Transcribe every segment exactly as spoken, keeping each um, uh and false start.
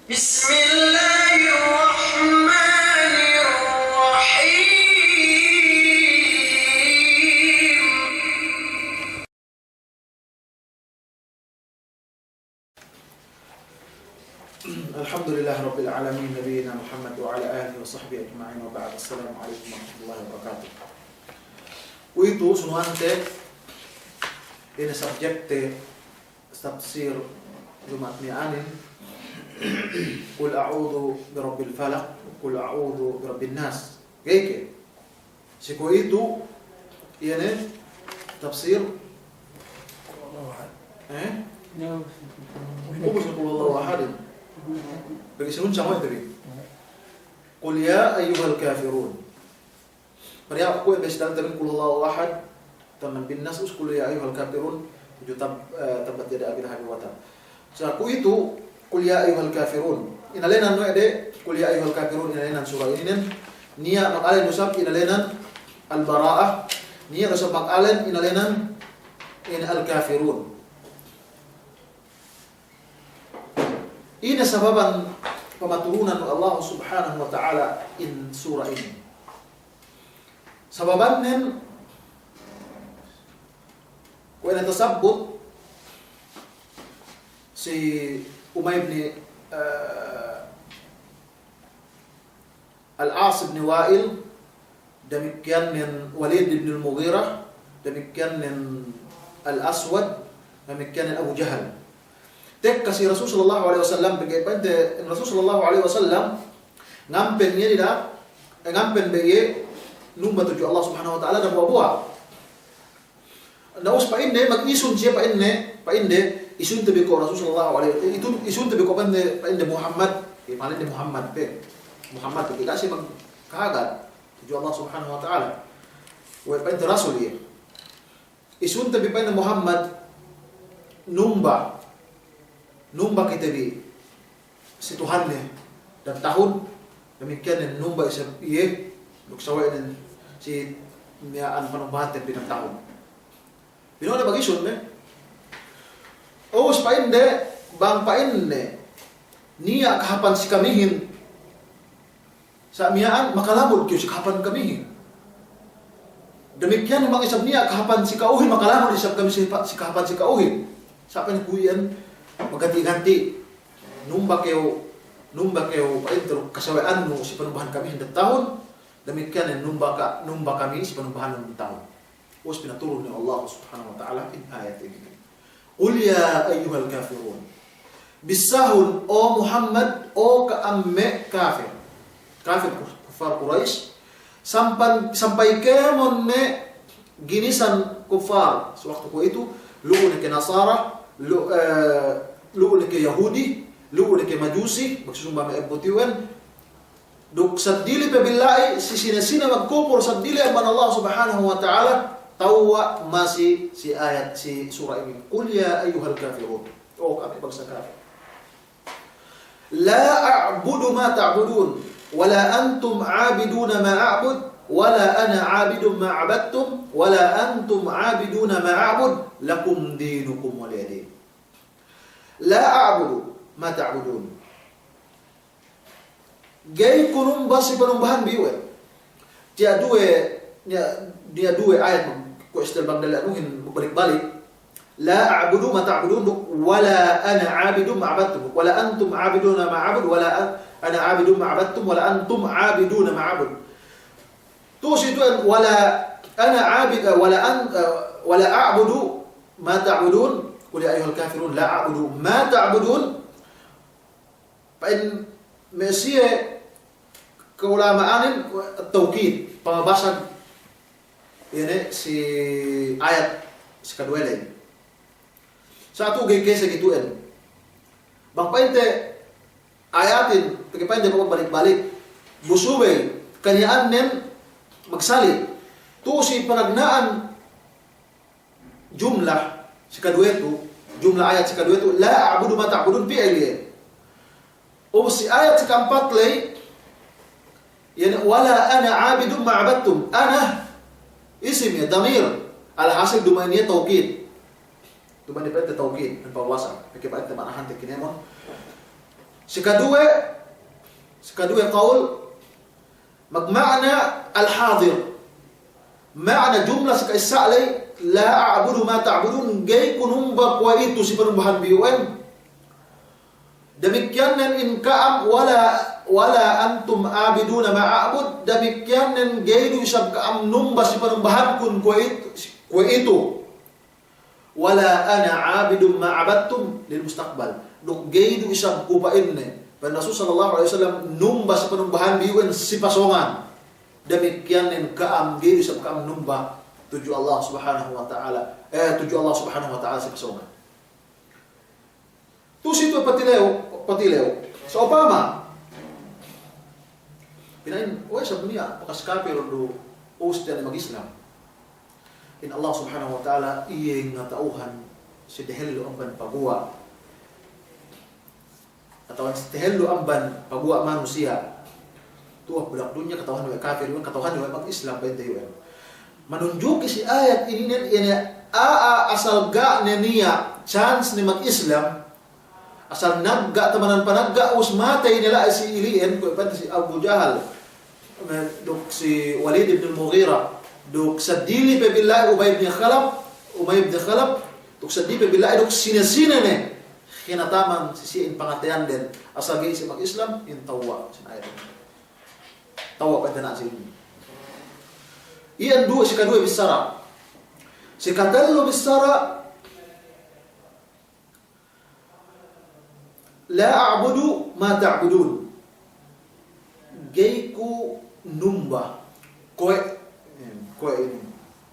بسم الله الرحمن الرحيم. الحمد لله رب العالمين، نبينا محمد وعلى آله وصحبه أجمعين، وبعد. السلام عليكم ورحمة الله وبركاته. Kuwe'itu sunuwante, ine subject te tafsir Juma'at miya'anin, قل أعوذ برب الفلق، قل أعوذ برب الناس. Ga'i ke? Si kuwe'itu, iye ne, tafsir. Eh? Ubus قل هو الله أحد. Pegge' sinunsa mo ite bi. قل يا أيها الكافرون. Pariya' kuwe' bes dalil tabin قل هو الله أحد, tan Rabbin Nas, us قل يا أيها الكافرون, tudju tab-, eh, تبت يدا أبي لهب وتب. Sa kuwe'itu, قل يا أيها الكافرون. Inēnan we' de, قل يا أيها الكافرون, inēnan sura inin. Niya' maka'alen du isab inēnan Al-Bara'ah. Niya' du isab maka'alen inēnan in Al-Kafirun. Ine sababan pamaturunan Allah Subhanahu wa Ta'ala in sura inin? Sababannen, kuwe' ne tasabbut si Umayy ibn, eh, Al-As ibn Wa'il, damikkiyan nen Walid ibn Al-Mughirah, damikkiyan nen Al-Aswad, damikkiyan nen Abu Jahal. Tekka si Rasul sallallahu alaihi wasallam, pegge' pa'inte Rasul sallallahu alaihi wasallam, ngampen iye dida, eh, ngampen be iye numba tudju Allah Subhanahu wa Ta'ala dambuwa'-buwa'. Na us pa'inde, magisun siye pa'inde, pa'inde, isunte bi ko' Rasul sallallahu alaihi, itu, isunte bi ko' pa'inde, pa'inde Muhammad, eh, pa'inde Muhammad pe. Muhammad pe, ga'i siye magkahagad tudju Allah Subhanahu wa Ta'ala. We' pa'inte Rasul iye. Isunte bi pa'inne Muhammad, numba, numba kite bi si Tuhanne dan tahun, damikkiyan nen numba isab iye duk sawe'nen si miya'an panumbahante bi dan tahun. Bino'o ne magisun ne. Ubus pa'inde, bang pa'inne, niya' kahāpan si kamihin, sa' miya'an, makalamud kew si kahāpan kamihin. Damikkiyan bang isab niya' kahāpan si ka'uhin, makalamud isab kami si pa-, si kahāpan si ka'uhin. Sa' pa'in kuwe' iyan, maganti'-ganti'. Numba kew, numba kew, pa'inte kasawe'annu si panumbahan kamihin dan tahun, damikkiyan numba ka-, numba kami si panumbahannu dan tahun. Ubus pinaturun ne Allah Subhanahu wa Ta'ala in ayat inin. قل يا أيها الكافرون. Bissahun, o Muhammad, o ka'am me' kafir. Kafir, kuffar Quraysh. Sampan-, sampay kēmon ne ginisan kuffar. Si waktu kuwe'itu, lu'u ne ke Nasara, lu-, eh, lu'u ne ke Yahudi, lu'u ne ke Majusi, magsusumba me' ebbu tiwen. Duk seddili pe billa'i, si sine-sine magkupur seddili amban Allah Subhanahu wa Ta'ala, tewwa' masi si ayat, si sura inin. قل يا أيها الكافرون. O ka'am me' bangsa kafir. لا أعبد ما تعبدون، ولا أنتم عابدون ما أعبد، ولا أنا عابد ما عبدتم، ولا أنتم عابدون ما أعبد، لكم دينكم ولي دين. لا أعبد ما تعبدون. Ga'i ku numba si panumbahanbi iwen. Tiya' duwe, niya', niya' duwe ayat kuwe' istel bang dali' anuhin balik-balik. لا أعبد ما تعبدون, ولا أنا عابد ما عبدتم, ولا أنتم عابدون ما أعبد, ولا أن-, أنا عابد ما عبدتم, ولا أنتم عابدون ما أعبد. Tu'u si tu'en, ولا أنا عابد, ولا أن-, ولا أعبد ما تعبدون, قل يا أيها الكافرون لا أعبد ما تعبدون. Pa'in me' siye ka'ulama'anin tawkid, pamabasag, iye ne si ayat si kaduwe ley. Sa' tu'u ga'i kese gitu'en. Bang pa'inte ayatin, pegge' pa'inte balik-balik. Bu subey, kaniya'annen magsali'. Tu'u si panagna'an jumlah si kaduwe tu, jumlah ayat si kaduwe tu, لا أعبد ما تعبدون, pi'il iye. Ubus si ayat si ka'ampat ley, iye ne, ولا أنا عابد ما عبدتم. Ana, isim iye, damir. Alhasil duma'in iye tawkid. Duma'in iye pa'inte tawkid, dan pawasa. Pegge' pa'inte ma'anahante kinemon. Sikaduwe, sikaduwe qawl, magma'na al-hadir. Ma'na jumla si ka'issa ley, la a'budu ma ta'budun, ga'i ku numba kuwe'itu si panumbahan bi iyu'en. Damikkiyannen in ka'am, wala, wala antum abiduna ma a'bud, damikkiyannen ga'i du isab ka'am numba si panumbahankun kuwe'it-, kuwe'itu. Wala ana abidun ma abadtum, lil mustaqbal. Duk ga'i du isab ku, pa'inne, pa'in Rasul sallallahu alaihi wasallam, numba si panumbahan bi iyu'en si pasōngan. Damikkiyannen ka'am, ga'i du isab ka'am numba tudju Allah Subhanahu wa Ta'ala. Eh, tudju Allah Subhanahu wa Ta'ala si pasōngan. Tu'u si itu patilew, patilew. Sa'upama pina'in, we' isab niya' bakas kapil du, ubus tiya' ne mag-Islam. In Allah Subhanahu wa Ta'ala iye ngata'uhan si dehellu amban paguwa', atawa si dehellu amban paguwa' manusiya'. Tu'u hap bulak dunya kata'uhan we' kapil iyu'en, kata'uhan we' mag-Islam pa'inte iyu'en. Manunjuki si ayat ininen, iye ne a'a asal ga' ne niya' chance ne mag-Islam, asal nagga' tamanan panagga', ubus matey ne la'i si ili'en, kuwe' pa'inte si Abu Jahal, duk si Walid ibn al-Mughira, duk seddili pe bi la'i Ubay ibn Khalaf, Ubay ibn Khalaf, duk seddili pe bi la'i duk sine-sine ne, hinataman si siye in pangateyanden, asal ga'i siye mag-Islam, in tewwa' sin ayat. Tewwa' pa'inte na si inin. Iyan duwe, sikaduwe bissara. Sikatellu bissara, la a'budu ma ta'budun. Ga'i ku numba kuwe', kuwe' inin,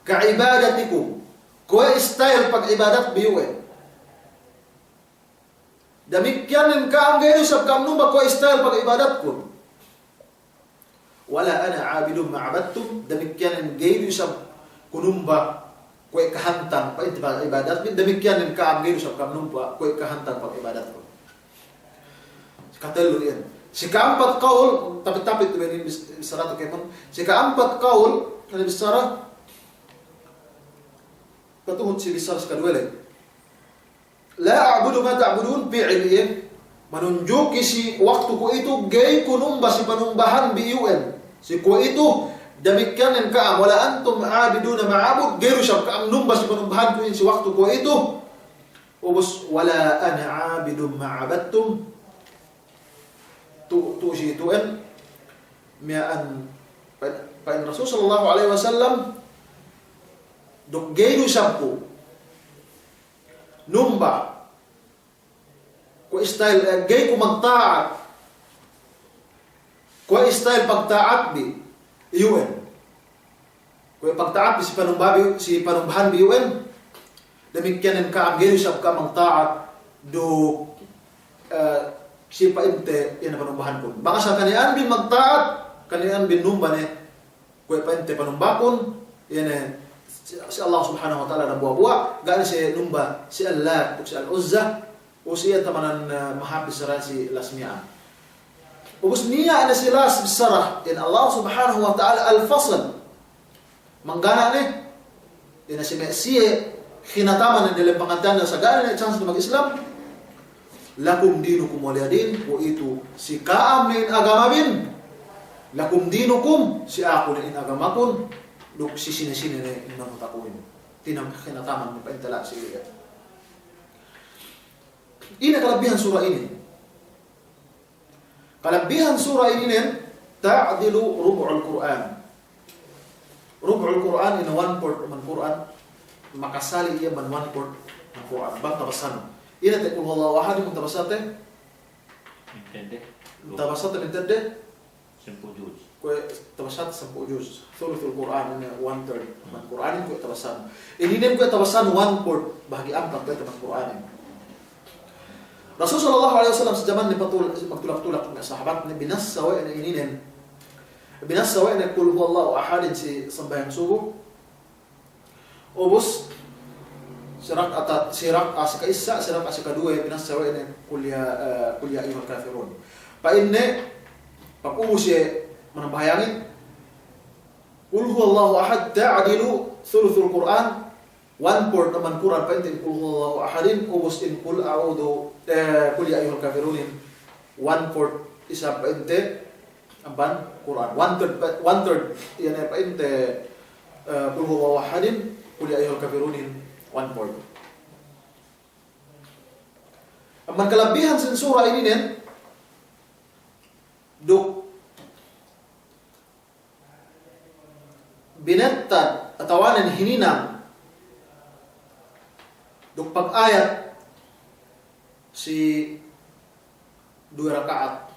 ka'ibadatikum, kuwe' style pag'ibadat bi iyu'en. Damikkiyan in ka'am ga'i du isab ka'am numba kuwe' style pag'ibadatkun. Wala ana abidun ma abadtum, damikkiyan in ga'i du isab ku numba kuwe' kahantang pa'inte pag'ibadatbin, damikkiyan in ka'am ga'i du isab ka'am numba kuwe' kahantang pag'ibadatkun. Sikatellu iyan. Sika'ampat qawl, tapit-tapit du inin bis-, bissaratu kēmon. Sika'ampat qawl, ine bissara, patuhut si bissara sikaduwe ley. La a'budu ma ta'budun, pi'il iye. Manunjuki si waktu kuwe'itu, ga'i ku numba si panumbahan bi iyu'en. Si kuwe'itu, damikkiyan in ka'am, wala antum abiduna ma a'bud, ga'i du isab ka'am numba si panumbahanku in si waktu kuwe'itu. Ubus, wala ana abidun ma abadtum. Tu, tu si itu'en, miya'an, pa'in, pa'in Rasul sallallahu alaihi wasallam, duk ga'i du isab ku numba kuwe' style, eh, ga'i ku magta'at kuwe' style pagta'at bi iyu'en. Kuwe' pagta'at bi si panumba bi, si panumbahan bi iyu'en. Damikkiyan in ka'am ga'i du isab ka'am magta'at duk, eh, si pa'inte iye ne panumbahankun. Bang asal kaniya'an bi magta'at, kaniya'an bi numba ne kuwe' pa'inte panumbakun, iye ne si, si Allah Subhanahu wa Ta'ala dambuwa'-buwa', ga' ne siye numba si Allat, si Al-Uzza, ubus iye tamanan, eh, mahāp bissara si last miya'an. Ubus niya' ne si last bissara, in Allah Subhanahu wa Ta'ala al-fasl. Manggana' ne, ine si me' siye, hinataman ne delem pangantayan ne sa ga' ne chance ne mag-Islam. Lakum dinukum waliya din, kuwe'itu si ka'am ne in agamabin. Lakum dinukum, si aku ne in agamakun, duk si sine-sine ne in manutakuhin. Tinam hinataman ne pa'inte la'i si iye. Ine kalabbihan sura inin? Kalabbihan sura ininen, ta'dilu rubu'al Qur'an. Rubu'ul Qur'an ine one fourth man Qur'an, makasali' iye man one fourth man Qur'an. Bang tabasanu. Ine te Qul Huwallahu Ahad, bang tabasate? Mintedde. Tabasate mintedde? Sampū' juz. Kuwe' tabasate sampū' juz. Thuluthul Qur'an, ine one third man Qur'anin kuwe' tabasanu. Ininen kuwe' tabasanu one fourth, bahagi' ampat kuwe' taman Qur'anin. Rasul sallallahu alaihi wasallam si jamanne patul-, magtulak-tulak me' sahabatne, binassa we' ne ininen. Binassa we' ne Qul Huwallahu Ahadin si sambahayang subu. Ubus, si rak'ata-, si rak'a sika'issa, si rak'a sikaduwe, binassa we' ne Qul ya, eh, Qul ya ayyuhal kafirun. Pa'inne, pag ubus iye manambahayangin, Qul Huwallahu Ahad, ta'dilu thuluthul Qur'an, one fourth man Qur'an, pa'inte in Qul Huwallahu Ahadin, ubus in Qul a'udhu, eh, Qul ya ayyuhal kafirunin, one-fourth isab pa'inte amban Kur'an. One-third, one-third, iye ne pa'inte, eh, Qul huwallahu ahadin, Qul ya ayyuhal kafirunin, one-fourth. Amban kalabbihan sin sura ininen, duk binettad atawanen hininang duk pagayat si duwe raka'at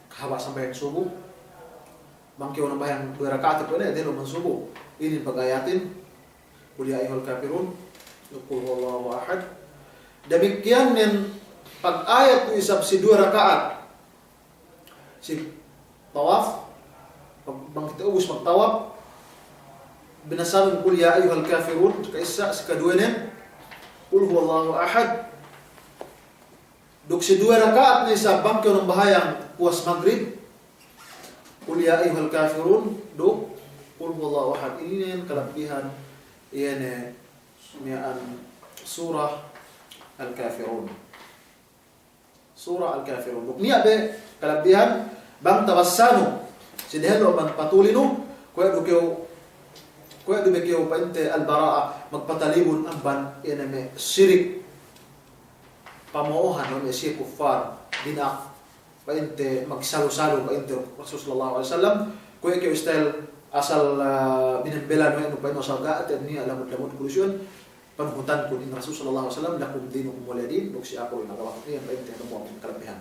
kahaba' sambahayang subu. Bang kew nambahayang duwe raka'at, kuwe' ne dehellu man subu. Inin pagayatin, Qul ya ayyuhal kafirun, Qul huwallahu ahad. Damikkiyan nen pagayat du isab si duwe raka'at si tawaf, bang kite ubus magtawaf, binasanun Qul ya ayyuhal kafirun, sikaissa, sikaduwenen Qul huwallahu ahad. Duk si duwe raka'at ne isab bang kew nambahayang puwas magrib, Qul ya ayyuhal kafirun, duk Qul huwallahu ahad. Ininen kalabbihan, iye ne miya'an Surah Al-Kafirun. Surah Al-Kafirun. Duk niya' be kalabbihan, bang tabassanu si dehellu amban patulinu, kuwe' du kew, kuwe' du be kew pa'inte al-bara'ah, magpatalibun amban iye ne me' sirik pamo'ohan, me' siye kuffar, dina'ak pa'inte magsalu-salu pa'inte Rasul sallallahu alaihi wasallam, kuwe' kew style asal, ah, binembelan we' nu pa'in asal ga' te niya' lamud-lamud kulusyon, panuhutankun in Rasul sallallahu alaihi wasallam, lakum dinukum waliya din, duk si aku in agamaku, iyan pa'inte anu mu kalabbihan.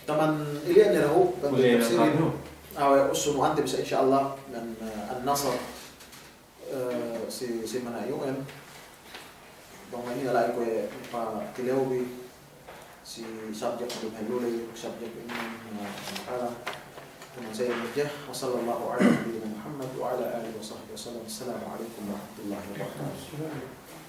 Taman ili'an ne dahu', pa'inte tafsirin. Awe', usunu ante bisa insya Allah, dan, eh, An-Nasr, eh, si, si mana U M. Bang mani ala'i kuwe' patilewbi si subject duk hellu ley, subject inin, eh, alam. Taman sa iyan hadja. Wa sallallahu ala nabiyyina Muhammad wa ala alihi wa sahbihi wa sallam. Assalamu alaikum warahmatullahi wabarakatuh.